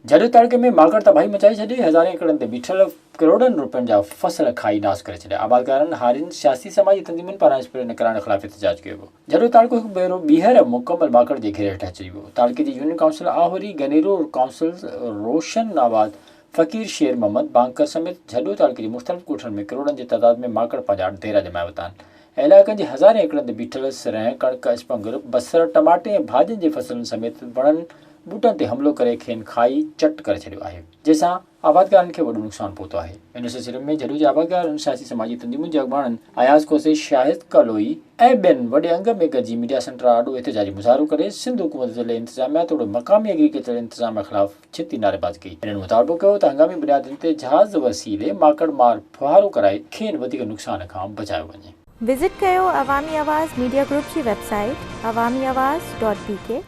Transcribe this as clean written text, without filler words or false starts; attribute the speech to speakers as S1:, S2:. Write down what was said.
S1: جهڏو تعلقي ۾ ماڪڙ تباهي مچائي ڇڏي، هزارين ايڪڙن تي بيٺل ڪروڙن روپين جا فصل کائي ناس ڪري ڇڏيا، آبادگارن، هارين، سياسي سماجي تنظيمن پاران اسپري نه ڪرائڻ خلاف احتجاج ڪيو ويو. جهڏو تعلقو هڪ ڀيرو ٻيهر مڪمل ماڪڙ جي گهيري هيٺ اچي ويو. تعلقي جي union council Ahori, Ganero council Roshan Abad, Faqir Sher Muhammad Bankar سميت جهڏو تعلقي جي مختلف ڳوٺن ۾ ڪروڙن جي تعداد ۾ ماڪڙ پنهنجا ديرا ڄمائي ورتا آهن ۽ علائقن جي هزارين ايڪڙن تي بيٺل سرنهن، ڪڻڪ، اسپنگر، بصر، ٽماٽي ۽ ڀاڄين جي فصلن سميت وڻن ٻوٽن تي حملو ڪري کين کائي چٽ ڪري ڇڏيو آهي، جنهن سان آبادگارن کي وڏو نقصان پهتو آهي. ان سلسلي ۾ جهڏو جي آبادگارن، سياسي سماجي تنظيمن جي اڳواڻن اياز کوسي، شاهد ڪلوئي ۽ ٻين وڏي انگ ۾ گڏجي ميڊيا سينٽر آڏو احتجاجي مظاهرو ڪري سنڌ حڪومت ضلعي انتظاميا توڙي مقامي ايگريڪلچر انتظاميا خلاف ڇتي نعريبازي ڪئي. هنن مطالبو ڪيو ته هنگامي بنيادن تي جهاز وسيلي ماڪڙ مار ڦوهارو ڪرائي کين وڌيڪ نقصان کان بچايو وڃي.
S2: وزٽ ڪيو عوامي آواز ميڊيا گروپ جي website Awami Awaz dot B K.